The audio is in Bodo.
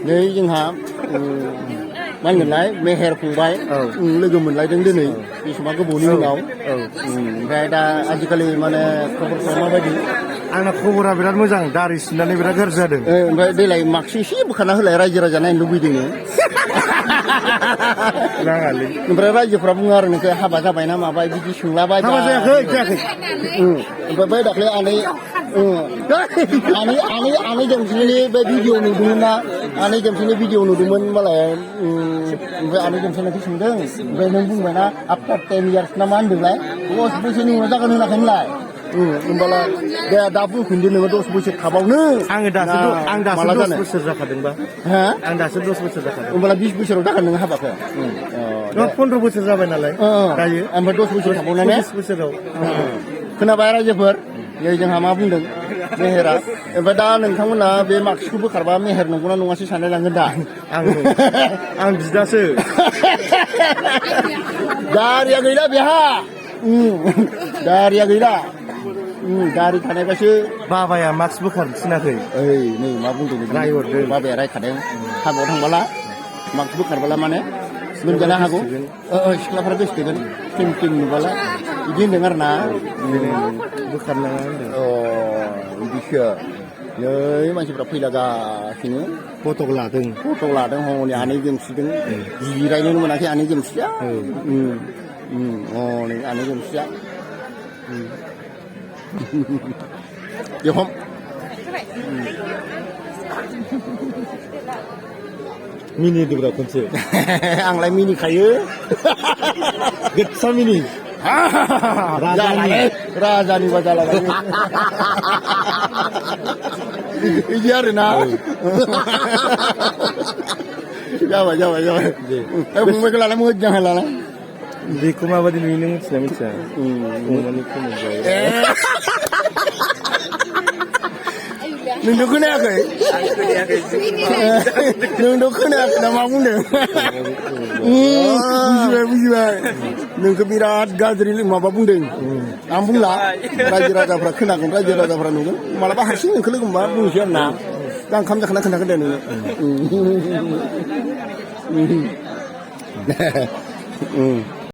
नै जोंहा मा होनगोनलाय मेहेर फंबाय लोगो मोनलायदों दिनै बे समा गोबावनि उनाव ओमफ्राय दा आजिखालि माने खबरफ्रा माबायदि आंना खबरा बिराद मोजां दारि सिननानै बिराद गाज्रि जादों ओमफ्राय देलाय मास्क एसे बोखाना होलाय रायजो राजा नायनो लुबैदों नाङालै ओमफ्राय रायजोफ्रा बुङो आरो नोंखौ हाबा जाबाय ना माबाय बिदि सोंलाबाय हाबा जायाखै ओमफ्राय बै दाख्लै आनै देमसिनि बे भिडिअ नुदोंमोन ना आनै देमसिनि भिडिअ नुदोंमोन मालाय ओमफ्राय आनै देमसिनाखौ सोंदों ओमफ्राय नों बुंबायना आफ्टार 10 years ना मा होनदोंलाय 10 बोसोरनि उनाव जागोन होनाखै होनलाय होमबालाय दे दा बुंफिनदो नोङो 10 बोसोर थाबावनो आं दासो 10 बोसोर जाखादोंबा आं दासो 10 बोसोर जाखादों होमबालाय 20 बोसोराव जागोन नोङो हाबाखौ 15 बोसोर जाबाय नालाय दायो ओमफ्राय 10 बोसोर थाबावनानै 20 बोसोराव खोनाबाय रायजोफोर नै जोंहा मा बुंदों मेहेरा ओमफ्राय दा नोंथांमोना बे मार्कसखौ बोखारबा मेहेर नंगौना नङासो साननाय लांगोन दा आं बिदासो दारिया गैला बेहा दारिया गैला दारि थानायबासो बाबाया मास्क बोखारनो थिनाखै ओइ नै मा बुंदों रायहरदों बाबाया रायखादों हाबायाव थांबोला मास्क बोखारबोला माने लोमजानो हागौ सिख्लाफोरा गोसोथोगोन टिम नुबाला बिदि होनदों आरो ना बोखारनाङा होनदों बिदिसो नै मानसिफ्रा फैलागासिनो फट' लादों हनै आनै जोमसिदों जिरायनोनो मोनाखै आनै जोमसिया हनै आनै जोमसिया बेखम मिनि दुब्रा खनसे आंलाय मिनिखायो गोसा मिनि राजानि बाजा लागायो बिदि आरोना जाबाय फंबायखौ लालाय मोजां लालाय बेखौ माबायदि नुयो नों मिथिया फंबायनि खोमोन नोंथ' खोनायाखै नोंथ' खोनायाखै ना मा बुंदों बुजिबाय नोंखौ बिराद गाज्रि माबा बुंदों आं बुंला रायजो राजाफ्रा खोनागोन रायजो राजाफ्रा नुगोन मालाबा हारसिं नोंखौ लोगो मोनबा बुंनोसै आरो ना दा ओंखाम जाखाना खोन्थागोन दे नोङो